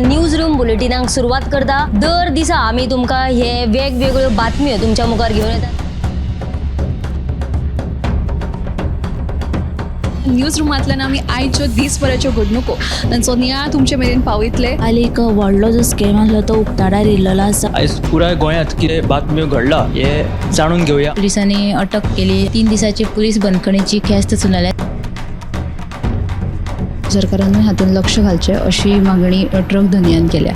News room बुलेटिनाक सुरवात करता. दर दिसा आमी तुमकां हे वेगवेगळ्यो बातम्यो तुमच्या मुखार घेवन येतात. न्यूज रुमांतल्यान आमी आयच्यो दीसभराच्यो घडणुको तांचो नियाळ तुमचे मेरेन पावयतले. काल एक व्हडलो जो स्कॅम आसलो तो उक्ताडार येयल्लो आसा. आयज पुराय गोंयांत कितें बातम्यो घडला हे जाणून घेवया. पोलिसांनी अटक केली. 3 दिसाची पोलीस बंदखणीची ख्यास्त सुनावल्या. सरकारानूय हातूंत लक्ष घालचें अशी मागणी ट्रक धनयान केल्या.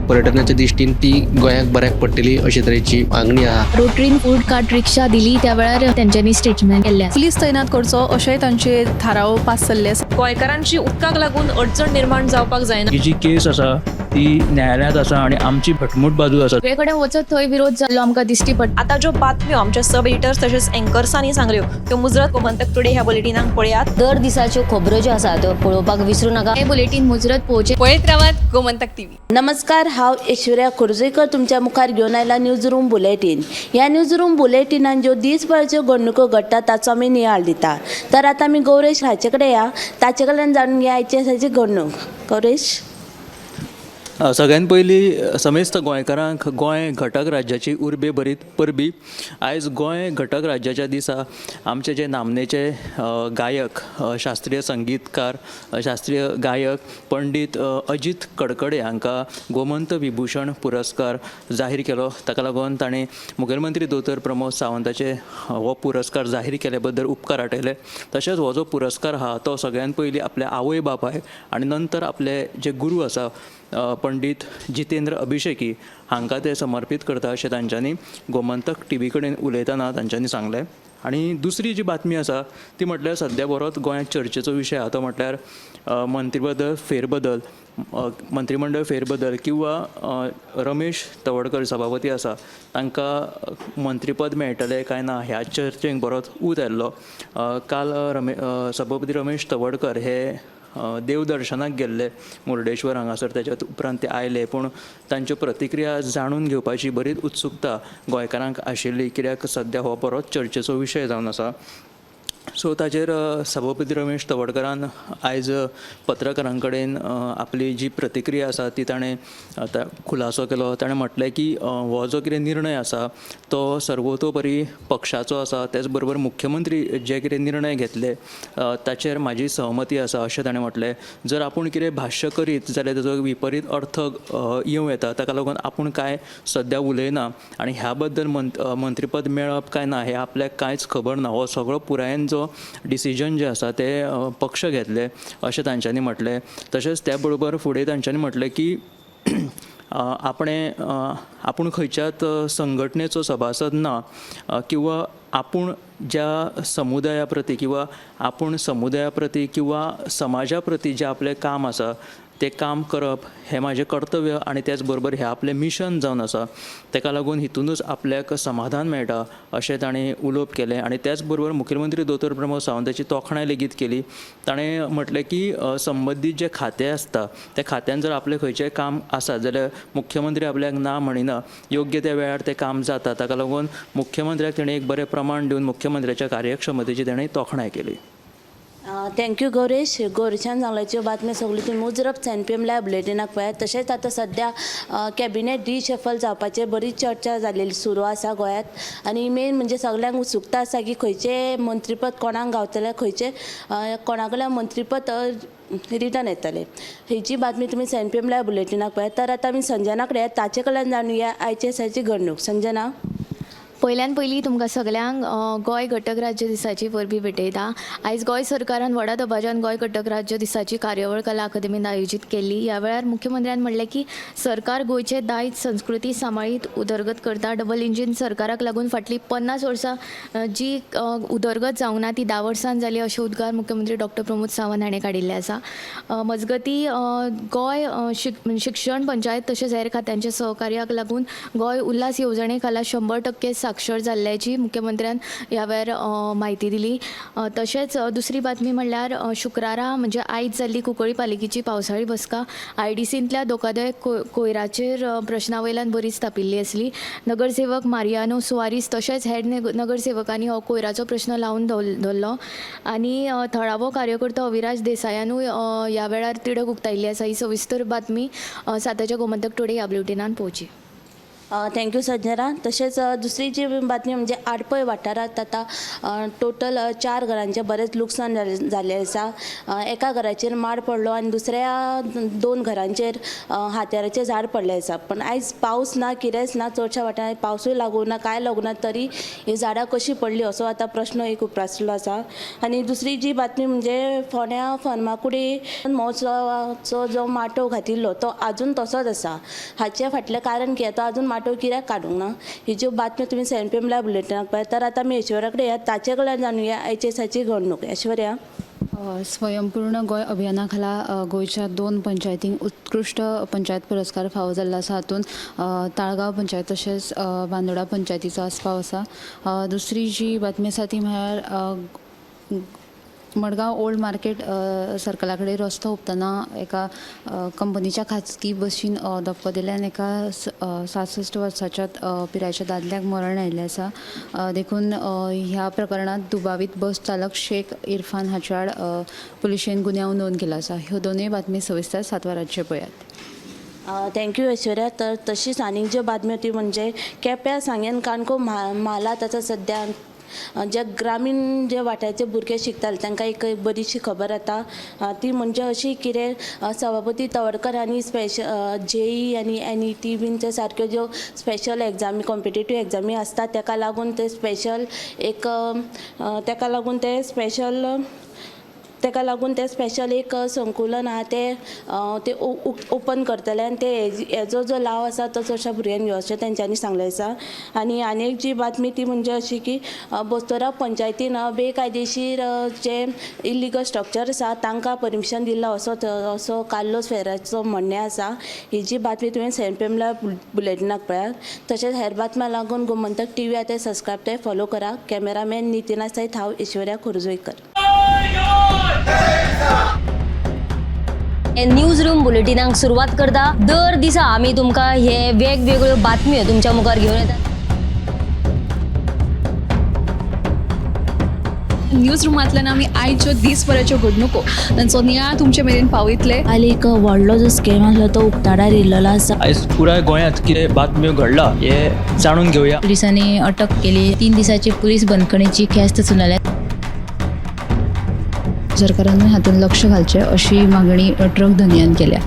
पर्यटनाच्या दृश्टीन ती गोंयाक बऱ्याक पडटली अशे तरेची मागणी आहा. रोटरीन फूड कार्ट रिक्षा दिली त्या वेळार तेंच्यांनी स्टेटमेंट केल्लें आसा. पुलीस तैनात करचो अशेंय तांचे थाराव पास जाल्ले आसा. गोंयकारांची उदकाक लागून अडचण निर्माण जावपाक जायना. ही जी केस आसा ती न्यायालयांत आसा आनी आमची घटमूट बाजू आसा. सगळे कडेन वचत थंय विरोध जाल्लो आमकां दिश्टी पडटा. आतां ज्यो बातम्यो आमच्या सब एडिटर्स तशेंच एंकर्सांनी सांगल्यो त्यो मुजरत गोमंतक टुडे ह्या बुलेटिनाक पळयात. दर दिसाच्यो खबरो ज्यो आसा त्यो पळोवपाक विसरू नाका. हें बुलेटीन मुजरत पळोवचें. पळयत रावात गोमंतक टीव्ही. नमस्कार, हांव ऐश्वर्या खोर्जुंवेकर तुमच्या मुखार घेवन आयला न्यूज रूम बुलेटीन. ह्या न्यूज रूम बुलेटिनान ज्यो दीसभराच्यो घडणुको घडटा ताचो आमी नियाळ दिता. तर आतां आमी गौरेश हाचे कडेन या, ताचे कडल्यान जाणून घेया आयची आसाची घडणूक. गौरेश. सगळ्यात पयलीं समेस्त गोंयकारांक गोंय घटक राज्याची उर्बे भरीत परबी. आयज गोंय घटक राज्याच्या दिसा आमचे जे नामनेचे गायक, शास्त्रीय संगीतकार, शास्त्रीय गायक पंडीत अजीत कडकडे हांकां गोमंत विभूषण पुरस्कार जाहीर केलो. ताका लागून तांणी मुखेलमंत्री दोतोर प्रमोद सावंताचे हो पुरस्कार जाहीर केले बद्दल उपकार आठयले. तशेंच हो जो पुरस्कार आहा तो सगळ्यात पयलीं आपल्या आवय बापायक आनी नंतर आपले जे गुरू आसा पंडीत जितेंद्र अभिषेकी हांकां ते समर्पीत करता अशें तांच्यांनी गोमंतक टीव्ही कडेन उलयतना तांच्यांनी सांगलें. आनी दुसरी जी बातमी आसा ती म्हटल्यार सद्या बरोच गोंयांत चर्चेचो विशय आहा तो म्हटल्यार मंत्रीबदल फेरबदल, मंत्रीमंडळ फेरबदल किंवा रमेश तवडकर सभापती आसा तांकां मंत्रीपद मेळटलें काय ना ह्या चर्चेक बरोच ऊत आयिल्लो. काल सभापती रमेश तवडकर हे देवदर्शनाक गेल्ले मुर्डेश्वर हांगासर, तेच्या उपरांत ते आयले पूण तांच्यो प्रतिक्रिया जाणून घेवपाची बरीच उत्सुकता गोंयकारांक आशिल्ली कित्याक सद्या हो बरोच चर्चेचो विशय जावन आसा. सो ताचेर सभापती रमेश तवडकरान आयज पत्रकारां कडेन आपली जी प्रतिक्रिया आसा ती ताणें खुलासो केलो. ताणें म्हटलें की हो जो कितें निर्णय आसा तो सर्वतोपरी पक्षाचो आसा, तेच बरोबर मुख्यमंत्री जे कितें निर्णय घेतले ताचेर म्हाजी सहमती आसा अशें ताणें म्हटलें. जर आपूण कितें भाश्य करीत जाल्यार ताजो विपरीत अर्थ येवं येता, ताका लागून आपूण कांय सद्या उलयना आनी ह्या बद्दल मंत्रीपद मेळप काय ना हें आपल्याक कांयच खबर ना. हो सगळो पुरायेन जो डिसिजन जें आसा तें पक्ष घेतले अशें तांच्यांनी म्हटलें. तशेंच त्या बरोबर फुडें तांच्यांनी म्हटलें की आपणें आपूण खंयच्याच संघटनेचो सभासद ना किंवा आपूण ज्या समुदाया प्रती किंवा आपूण समुदाया प्रती किंवा समाजा प्रती जें आपलें काम आसा तें काम करप हें म्हाजें कर्तव्य आनी तेच बरोबर हें आपलें मिशन जावन आसा, ताका लागून हितुनूच आपल्याक समाधान मेळटा अशें ताणें उलोवप केलें. आनी त्याच बरोबर मुखेलमंत्री दोतोर प्रमोद सावंताची तोखणाय लेगीत केली. ताणें म्हटलें की संबंदीत जें खातें आसता त्या खात्यान जर आपलें खंयचें काम आसा जाल्यार मुख्यमंत्री आपल्याक ना म्हणिना, योग्य त्या वेळार तें काम जाता. ताका लागून मुख्यमंत्र्याक ताणें एक बरें प्रमाण दिवन मुख्यमंत्र्याच्या कार्यक्षमतेची ताणें तोखणाय केली. Thank you Gauresh. गौरेशान सांगल्याच्यो बातम्यो सगल्यो तुमी मुजरत 7 PM live बुलेटिनाक पळयात. तशेंच आतां सद्या कॅबिनेट रिशफल जावपाचेर बरीच चर्चा जाल्ली सुरू आसा गोंयांत आनी मेन म्हणजे सगल्यांक उत्सुकता आसा की खंयचें मंत्रीपद कोणाक गावतलें, खंयचें कोणा कडल्यान मंत्रीपद रिटर्न येतलें. हेची बातमी तुमी 7 PM live बुलेटिनाक पळयात. तर आतां आमी संजना कडेन ताचे कडल्यान जाणुया आयचे दिसाची घडणूक. संजना. पयल्यान पयलीं तुमकां सगल्यांक गोंय घटक राज्य दिसाची परबी भेटयता. आयज गोंय सरकारान व्हडा दबाज्यान गोंय घटक राज्य दिसाची कार्यावळ कला अकादमीन आयोजीत केल्ली. ह्या वेळार मुख्यमंत्र्यान म्हणलें की सरकार गोंयचे दायज संस्कृती सांबाळीत उदरगत करता. डबल इंजीन सरकाराक लागून फाटलीं 50 वर्सां जी उदरगत जावंक ना ती 10 वर्सां जाली अशे उद्गार मुख्यमंत्री डॉक्टर प्रमोद सावंत हाणें काडिल्ले आसा. मजगतीं गोंय शिक्षण पंचायत तशेंच हेर खात्यांच्या सहकार्याक लागून गोंय उल्हास येवजणे खाला 100% साक्षर जाल्ल्याची मुख्यमंत्र्यान ह्या वेळार म्हायती दिली. तशेंच दुसरी बातमी म्हणल्यार शुक्रारा म्हणजे आयज जाल्ली कुंकळी पालिकेची पावसाळी बसका आयडीसींतल्या धोकादायक कोयराचेर प्रश्ना वयल्यान बरीच तापिल्ली आसली. नगरसेवक मारियानो सुवारीस तशेंच हेर नगरसेवकांनी हो कोयराचो प्रश्न लावन धरलो आनी थळावो कार्यकर्तो अविराज देसायानूय ह्या वेळार तिडक उक्तायल्ली आसा. ही सविस्तर बातमी साताच्या गोमंतक टुडे ह्या बुलेटिनान पळोवची. Thank you Sanjana. तशेंच दुसरी जी बातमी म्हणजे आडपय वाठारांत आतां टोटल 4 घरांचें बरेंच लुकसाण जाल्लें आसा. एका घराचेर माड पडलो आनी दुसऱ्या 2 घरांचेर हात्याराचें झाड पडलें आसा. पण आयज पावस ना, कितेंच ना, चडश्या वाठारांनी पावसूय लागूं ना, कांय लागूं ना, तरी हीं झाडां कशीं पडलीं असो आतां प्रश्न एक उप्रासलो आसा. आनी दुसरी जी बातमी म्हणजे फोंड्या फर्मागुडी महोत्सवाचो जो माटोव घातिल्लो तो आजून तसोच आसा. हाचे फाटलें कारण कितें, तो आजून माटोव कित्याक काडूंक ना, ही ज्यो बातम्यो तुमी 7 PM live बुलेटिनाक पळयात. तर आतां आमी ऐश्वर्या कडेन या, ताचे कडल्यान जाणुया आयचे दिसाची घडणूक. ऐश्वर्या. स्वयंपूर्ण गोंय अभियाना खाला गोंयच्या 2 पंचायतींक उत्कृश्ट पंचायत पुरस्कार फावो जाल्लो आसा. हातूंत ताळगांव पंचायत तशेंच बांदोडा पंचायतीचो आस्पाव आसा. दुसरी जी बातमी आसा ती म्हळ्यार मडगांव ओल्ड मार्केट सर्कला कडेन रस्तो हुपतना एका कंपनीच्या खाजगी बशीन धपको दिल्यान एका 66 वर्साच्या पिरायेच्या दादल्याक मरण आयिल्लें आसा. देखून ह्या प्रकरणांत दुबावीत बस चालक शेख इरफान हाचे आड पुलिशेन गुन्यांव नोंद केला आसा. ह्यो दोनूय बातमी सविस्तर 7 वरांचेर पळयात. Thank you Aishwarya. तर तशीच आनीक ज्यो बातम्यो ती म्हणजे केप्यां सांगेन काणकोण म्हालांत आतां सद्या जे ग्रामीण जे वाठाराचे भुरगे शिकताले तांकां एक बरीशी खबर आतां, ती म्हणजे अशी कितें सभापती तवडकर आनी स्पेशल जेई आनी NET बीन ते सारक्यो ज्यो स्पेशल एग्जामी कॉम्पिटेटीव एग्जामी आसता ताका लागून ते स्पेशल एक ताका लागून ते स्पेशल ताका लागून ते स्पेशल एक संकुलन आहा ते ते ओपन करतले आनी ते हेजो जो लाव आसा तो चडश्या भुरग्यांक घेवचो अशें तेंच्यांनी सांगलें आसा. आनी आनी एक जी बातमी ती म्हणजे अशी की बस्तोरा पंचायतीन बेकायदेशीर जे इलिगल स्ट्रक्चर आसा तांकां परमिशन दिलां असो कार्लोस फेराचो म्हणणें आसा. ही जी बातमी तुवें 7 PM live बुलेटिनाक पळयात. तशेंच हेर बातम्यां लागून गोमंतक टीव्ही आतां सबस्क्रायब ते फॉलो करा. कॅमेरामॅन नितीना सयत हांव ऐश्वर्या खोर्जुवेकर. न्यूज रूम बुलेटिनाक सुरवात करता. दर दिसा आमी तुमकां हे वेगवेगळ्यो बातम्यो तुमच्या मुखार घेवन येतात. न्यूज रुमांतल्यान आमी आयच्यो दीसभराच्यो घडणुको तांचो नियाळ तुमचे मेरेन पावयतले. काल एक व्हडलो जो स्कॅम आसलो तो उक्ताडार येयल्लो आसा. आयज पुराय गोंयांत कितें बातम्यो घडला हें जाणून घेवया. पुलिसांनी अटक केली. 3 दिसाची पुलीस बंदखणीची ख्यास्त सुनायल्या. सरकारानूय हातूंत लक्ष घालचें अशी मागणी ट्रक धनयान केल्या.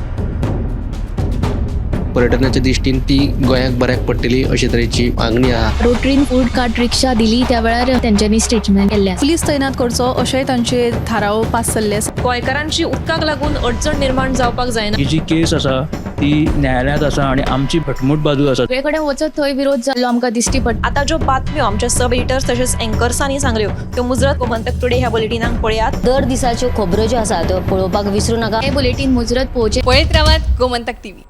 पर्यटनाच्या दृश्टीन ती गोंयाक बऱ्याक पडटली अशे तरेची मागणी आहा. रोटरीन फूड कार्ट रिक्षा दिली त्या वेळार तेंच्यांनी स्टेटमेंट केल्लें आसा. पुलीस तैनात करचो अशेंय तांचे थाराव पास जाल्ले आसा. गोंयकारांची उदकाक लागून अडचण निर्माण जावपाक जायना. ही जी केस आसा ती न्यायालयांत आसा आनी आमची घटमूट बाजू आसा. सगळे कडेन वचत थंय विरोध जाल्लो आमकां दिश्टी पडटा. आतां ज्यो बातम्यो आमच्या सब एडिटर्स तशेंच एंकर्सांनी सांगल्यो त्यो मुजरत गोमंतक टुडे ह्या बुलेटिनाक पळयात. दर दिसाच्यो खबरो ज्यो आसा त्यो पळोवपाक विसरूं नाका. हें बुलेटीन मुजरत पळोवचें. पळयत रावात गोमंतक टीव्ही.